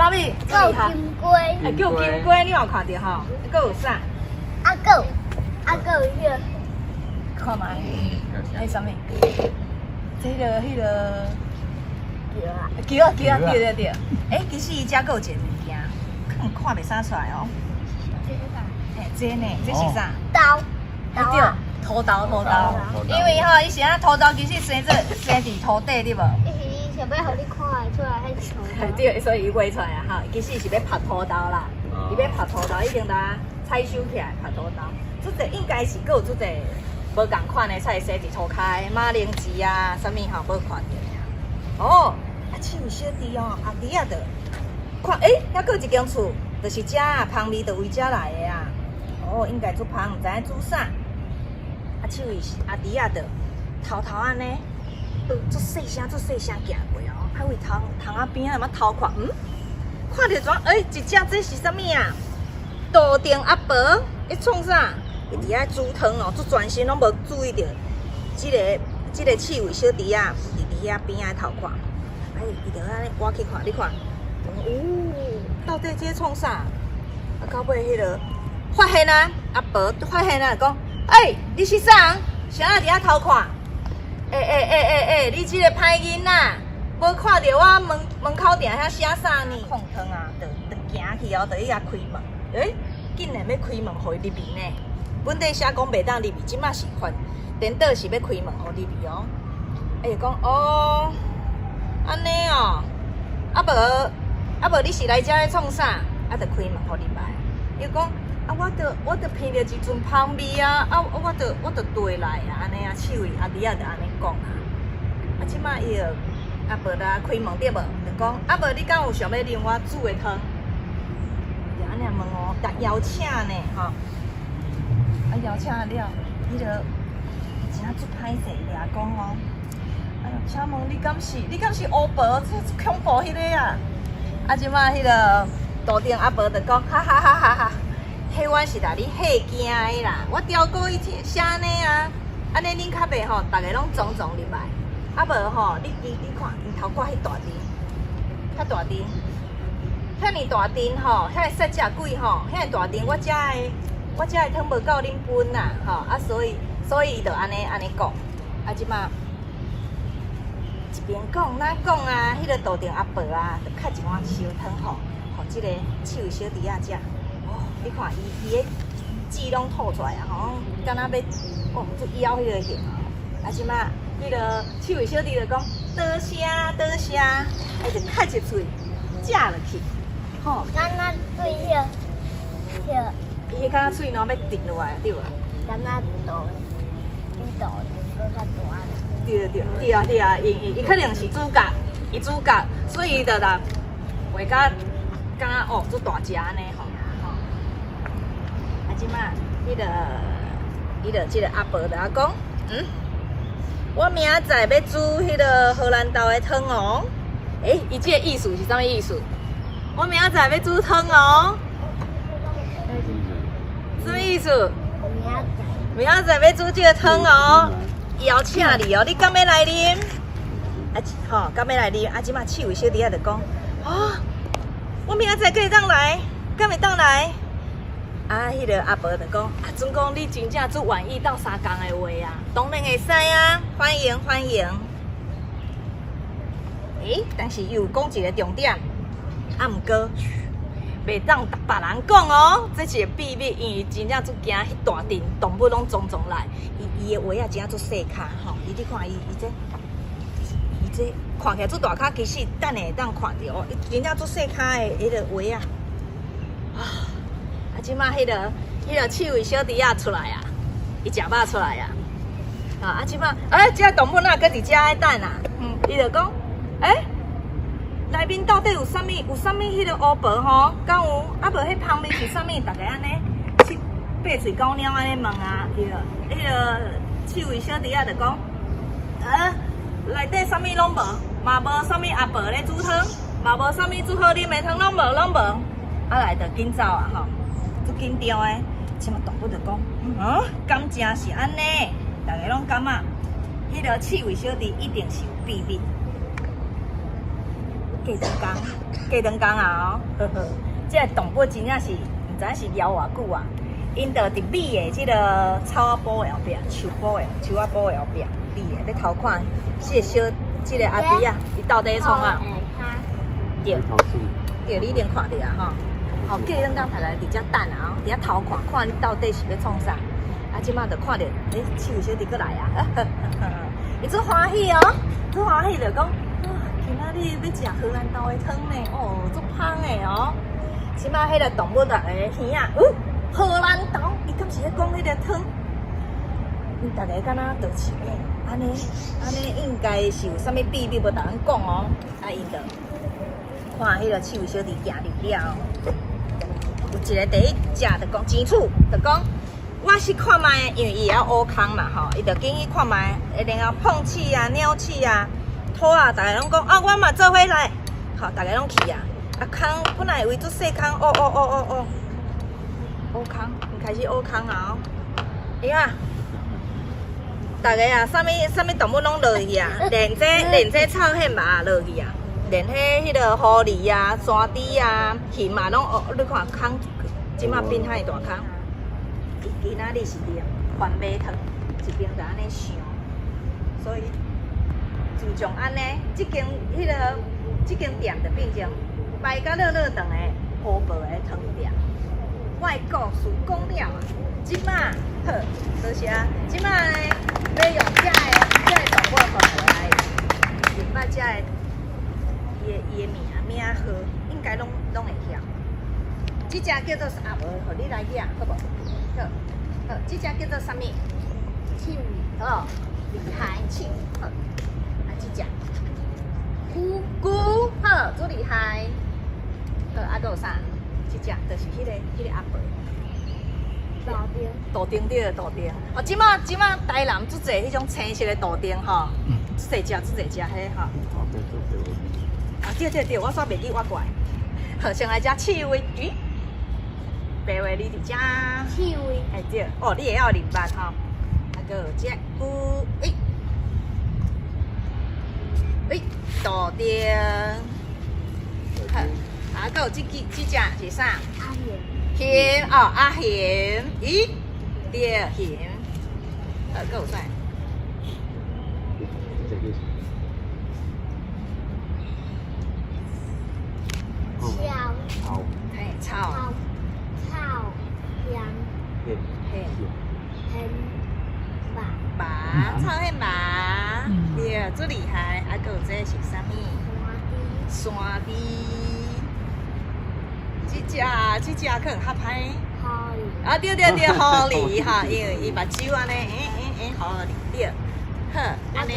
啥物？閣有金龜。欸，閣有金龜，你有看著吼？閣有啥？啊，閣有，啊，閣有彼个。看覓？彼啥物？這个。蛟啊。蛟啊蛟啊，對對對。欸，其實伊遮閣有一个物件，可能看袂啥出來哦。欸，這呢？這是啥？豆。對，土豆土豆。因為吼，伊是按土豆其實生做生佇土底對無？伊是想欲予你看會出來彼像。對，所以伊畫出來啊，吼，其實是欲曝土豆啦，伊欲曝土豆，已經共採收起來曝土豆。這個應該是閣有這個無仝款的菜生佇塗跤的馬鈴薯啊，啥物吼無看著爾。哦，啊，刺蝟小弟哦，阿弟仔就看，欸，遐閣有一間厝，就是遮芳味就為遮來的啊。哦，應該煮芳，毋知影煮啥。啊，刺蝟阿弟仔就偷偷按呢，足細聲，足細聲行過哦，啊，為窗窗仔邊仔仔偷看，嗯，看著怎？欸，一隻這是啥物啊？道頂阿婆，咧創啥？伊佇遐煮湯哦，足專心，攏無注意著這個刺蝟小弟仔佇遐邊仔偷看。哎，伊就按呢倚去看，你看，哦，到底這創啥？啊，到尾彼个發現啊，阿婆發現啊，講，欸，你是啥人？啥人佇遐偷看？欸欸欸欸欸，你這個歹囡仔，無看著我門門口埕遐寫啥呢？控湯啊，就就行去哦，就去共開門。欸，竟然欲開門予伊入去呢？本底寫講袂當入去，這馬是反顛倒是欲開門予入去哦。欸，講哦，按呢哦，啊無啊無，你是來遮咧創啥？啊，就開門予入來。伊講啊，我著聞著一陣芳味啊，啊，我著綴來啊，按呢啊，刺蝟阿弟仔就按呢講啊。啊，這馬伊就阿婆來開門對無？就講啊無，你敢有想欲啉我煮的湯？就按呢問哦，共邀請呢，吼。啊，邀請了，彼个伊真正足歹勢掠講哦。哎喲，請問你敢是烏婆？這足恐怖彼个啊！啊，這馬彼个道頂阿婆就講，哈哈哈哈哈！彼阮是共你嚇驚的啦，我雕過伊寫按呢啊，按呢恁較袂吼，逐个攏慫慫入來。啊無吼，你看，𪜶頭掛彼大陣，遐大陣，遐爾大陣吼，遐細隻鬼吼，遐爾大陣，我食的湯無夠恁分啦，吼啊，所以伊就按呢按呢講。啊，這馬一邊講哪講啊，彼个道頂阿婆啊，就抾一碗燒湯吼，予這个刺蝟小弟仔食。哦，你看伊伊的舌攏吐出來啊，吼，敢若欲哦，足枵彼个形啊。啊，這馬彼个刺蝟小弟就講多謝多謝，啊就抾一喙食落去，吼。敢若對彼個，伊彼敢若喙瘻欲直落來，對無？敢若肚比肚閣較大。對對對啊對啊，伊可能是主角，伊主角，所以伊就來畫甲敢若哦，足大隻按呢吼吼。啊，這馬彼个這个阿婆就仔講，嗯，我明仔載欲煮彼个荷蘭豆的湯哦。欸，伊這个意思是啥物意思？我明仔載欲煮湯哦。啥物意思？明仔載。明仔載欲煮這個湯哦，邀請你哦，你敢欲來啉？啊，吼，敢欲來啉？啊，這馬刺蝟小弟仔就講，哦，我明仔載閣會當來，敢會當來？啊，彼个阿婆就講，啊，準講你真正足願意鬥相共的話啊，當然會使啊，歡迎歡迎。欸，但是伊有講一個重點，啊，毋過袂當共別人講哦，這是個秘密，因為真正足驚彼大陣動物攏總總來。伊伊的鞋仔真正足細跤吼，你看伊這看起來足大跤，其實等下會當看著哦，伊真正足細跤的彼个鞋仔。啊，啊，這馬彼个刺蝟小弟仔出來啊，伊食飽出來啊。啊，這馬，欸，這個動物哪閣佇遮咧等啊？嗯，伊就講，欸，內面到底有啥物？有啥物？彼个烏婆吼，敢有？啊無彼芳味是啥物？逐个按呢七八喙九貓按呢問啊，對，彼个刺蝟小弟仔就講，內底啥物攏無，嘛無啥物阿婆咧煮湯，嘛無啥物煮好啉的湯，攏無攏無。啊來就緊走啊吼，足緊張的，這馬動物就講，啊，敢真是按呢？逐个攏感覺，彼个刺蝟小弟一定是有秘密。過兩工，過兩工啊！哦，呵呵，這个動物真正是毋知影是枵偌久啊！𪜶就佇米的這个草仔埔的後壁，樹埔的樹仔埔的後壁，米的咧偷看，四个小這个阿弟啊，伊到底創啊？對，對，你一定看著啊吼！吼，過兩工大家佇遮等啊，佇遐偷看，看你到底是欲創啥？啊，這擺就看著，欸，刺蝟小弟閣來啊！伊足歡喜哦，足歡喜就講，啊，今仔日欲食荷蘭豆的湯呢，哦，足芳的哦。這擺彼个動物逐个耳仔，哦，荷蘭豆，伊敢是咧講彼个湯？𪜶逐个敢若就是按呢，按呢應該是有啥物秘密無共阮講哦。啊，𪜶就看彼个刺蝟小弟行入了，有一个第一隻就講錢鼠，就講我試看覓，因為伊會曉挖空嘛吼，伊就進去看覓，然後碰鼠啊、鳥鼠啊、兔仔，逐个攏講啊，我嘛做伙來，吼，逐个攏去啊。啊，空本來位足細空，挖挖挖挖挖，挖空，伊開始挖空啊！伊看，逐个啊，啥物啥物動物攏落去啊，連這臭羶猫落去啊，連彼彼个狐狸啊、山豬啊、熊啊，攏哦，你看空，這馬變遐爾大空。今仔日是啉番麥湯，一邊就按呢想，所以自從按呢，這間彼个這間店就變成排甲落落長的荷包的湯店。我的故事講了啊，這馬好，多謝。這馬呢，欲用這个動物予大家認捌這个伊的名名號，應該攏會曉。這隻叫做啥？啊，無，予你來舉，好無？好，好，這隻叫做啥物？刺蝟。好，厲害，刺蝟。好，啊，這隻龜。龜，好，足厲害。好，啊，閣有啥？這隻就是彼个阿伯。豆丁。豆丁對，豆丁。哦，這馬台南足濟彼種青色的豆丁吼，足濟隻，足濟隻彼吼。啊，對對對，我煞袂記我過來。好，先來食刺蝟，咦？白話你佇遮。刺蝟。哎對，哦，你會曉認捌吼。啊，閣有這龜，欸，欸，豆丁。好，啊，閣有這支這隻是啥？阿熊。熊哦，阿熊，咦，對，熊。好，閣有啥？這個草。草。嘿，草。草香。嘿。嘿。很白。白，草很白，對，足厲害。啊，閣有這是啥物？山豬。這隻這隻可能較歹。狐狸。啊，對對對，狐狸哈，因為伊目睭按呢，欸欸欸，狐狸對。好，按呢。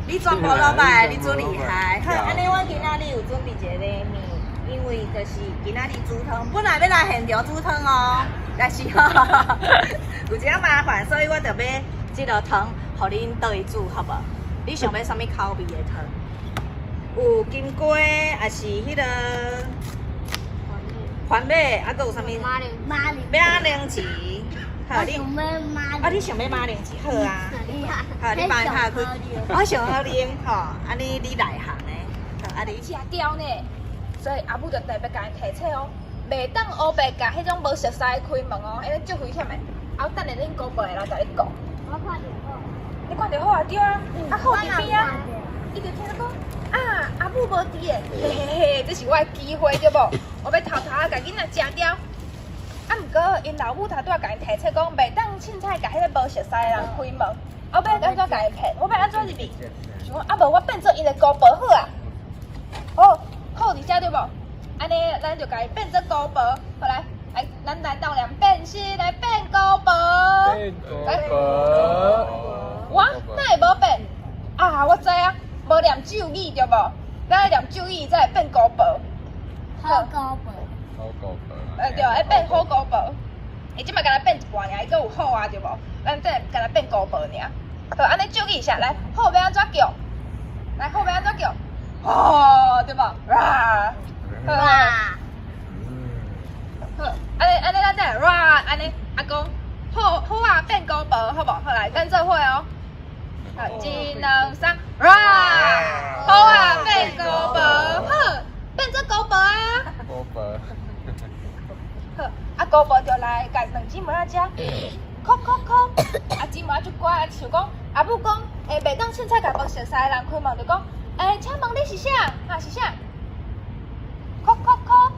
你全部攏捌，你足厲害。好，按呢我今仔日有準備一个禮物，因為就是今仔日煮湯，本來欲來現場煮湯哦，但是吼有一點麻煩，所以我就欲這道湯，予恁倒去煮，好無？你想欲啥物口味的湯？有金瓜，抑是彼个番麥，啊，閣有啥物？馬鈴馬鈴。馬鈴薯。好，你我想欲馬鈴。啊，你想欲馬鈴薯？好啊。好，你幫伊拍開。我上好啉吼，按呢你內行的，好，啊你。食掉呢，所以阿母就特別共𪜶提醒哦，袂當烏白共彼種無熟似的開門哦，因為足危險的。啊，等下恁姑婆會來共你講。我看著好。你看著好啊，對啊，啊好佇邊啊，伊就聽講啊，阿母無佇的，嘿嘿嘿，這是我的機會對無？我欲偷偷仔共囡仔食掉。啊，毋過𪜶老母頭拄仔共𪜶提醒講，袂當凊彩共彼个無熟似的人開門。我欲按怎共𪜶騙？我欲按怎入去？想講啊，無我變做𪜶的姑婆好啊。好，好佇遮對無？按呢，咱就共伊變做姑婆。好來，來，咱來鬥念變身來變姑婆。變姑婆。我哪會無變？啊，我知啊，無念咒語對無？咱愛念咒語才會變姑婆。好姑婆。好姑婆。對，愛變好姑婆。伊這擺敢若變一半爾，伊閣有好啊，對無？咱這敢若變姑婆爾。好，按呢咒語一下，來，好欲按怎叫？來，好欲按怎叫？哦，對無？哇！好，好，按呢按呢，咱再來哇，按呢，阿公，好好啊，變姑婆，好無？好來，咱做伙哦。好，一、兩、三，哇！好啊，變姑婆，好。姑婆就來共兩姊妹仔食，叩叩叩，啊姊妹仔足乖，想講阿母講，袂當凊彩共無熟似的人開門，就講，請問你是啥？哈是啥？叩叩叩，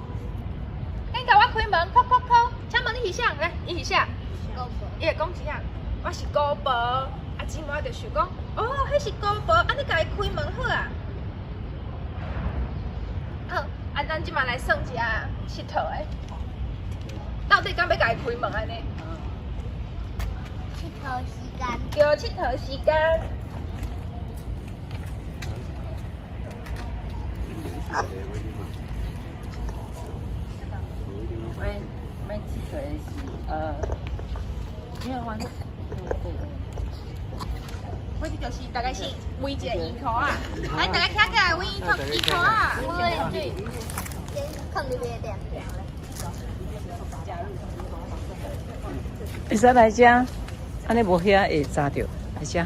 緊共我開門，叩叩叩，請問你是啥？來，伊是啥？伊會講是啥？我是姑婆。啊姊妹仔就想講，哦，彼是姑婆，啊你共伊開門好啊。好，啊咱這馬來算一下𨑨迌的，到底敢欲共伊開門按呢？𨑨迌時間。對，𨑨迌時間。欲𨑨迌的是沒有啊，我這就是大概是圍一個圓箍仔，來大家徛起來圍圓箍仔。對，放佇邊兩條咧。會使來遮，按呢無遐會扎著，來遮。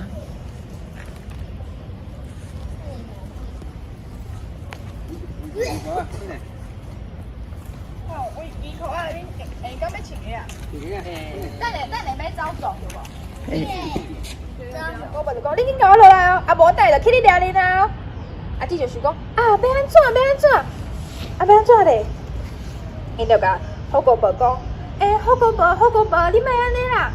哦，圍圓箍仔，恁會敢欲穿个啊？等下等下欲走撞著無？我爸就講，你緊共我落來哦，啊無等下就去你掠恁啊！啊，姊就想講，啊，欲按怎？欲按怎？啊，欲按怎咧？𪜶就共好姑婆講，好姑婆，好姑婆，你莫按呢啦！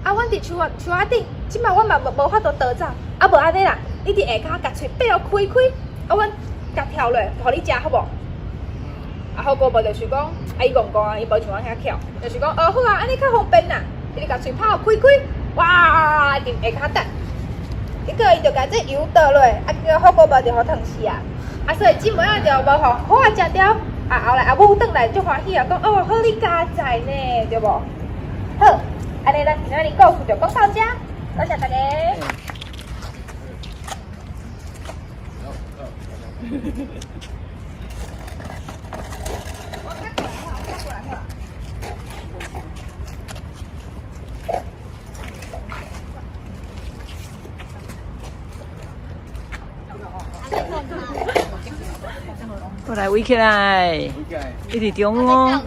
啊，阮佇樹仔樹仔頂，這擺阮嘛無無法度逃走，啊，無按呢啦，你佇下跤共喙擘予開開，啊，阮共跳落，予你食好無？啊，好姑婆就想講，啊，伊戇戇啊，伊無像阮遐巧，就想講，哦，好啊，按呢較方便啦，伊就共喙拍予開開，哇，佇下跤等。結果伊就共這油倒落，啊，結果好姑婆就予燙死啊！啊，所以姊妹仔就無予虎仔食著。啊，後來阿母轉來足歡喜啊，講哦，好你佳哉呢，對無？好，按呢咱今仔日故事就講到遮，多謝大家。我較過來好，我較過來好。過來圍起來，一直中哦。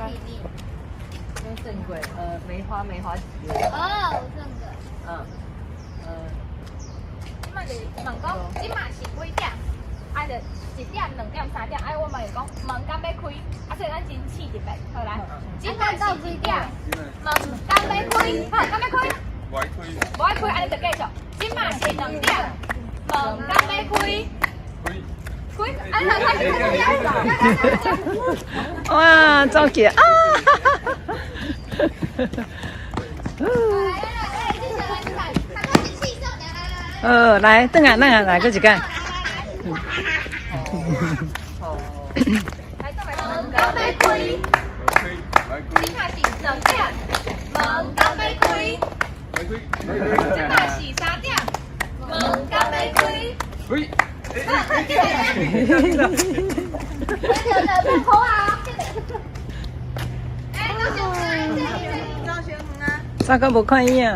正軌，梅花梅花。哦，正軌。嗯，這馬就是問講，這馬是幾點？啊，就一點、兩點、三點，啊，我嘛會講門敢欲開？啊，所以咱先試一遍，好來。這馬是幾點？門敢欲開？好，敢欲開？無愛開。無愛開，按呢就繼續。這馬是兩點，門敢欲開？開。開，按呢開始開始。哇，走起來啊！來，轉來，轉來，來，閣一擺。來，轉來，門敢欲開？這馬是兩點，門敢欲開？這馬是三點，門敢欲開？開。好啊！咋閣無看影？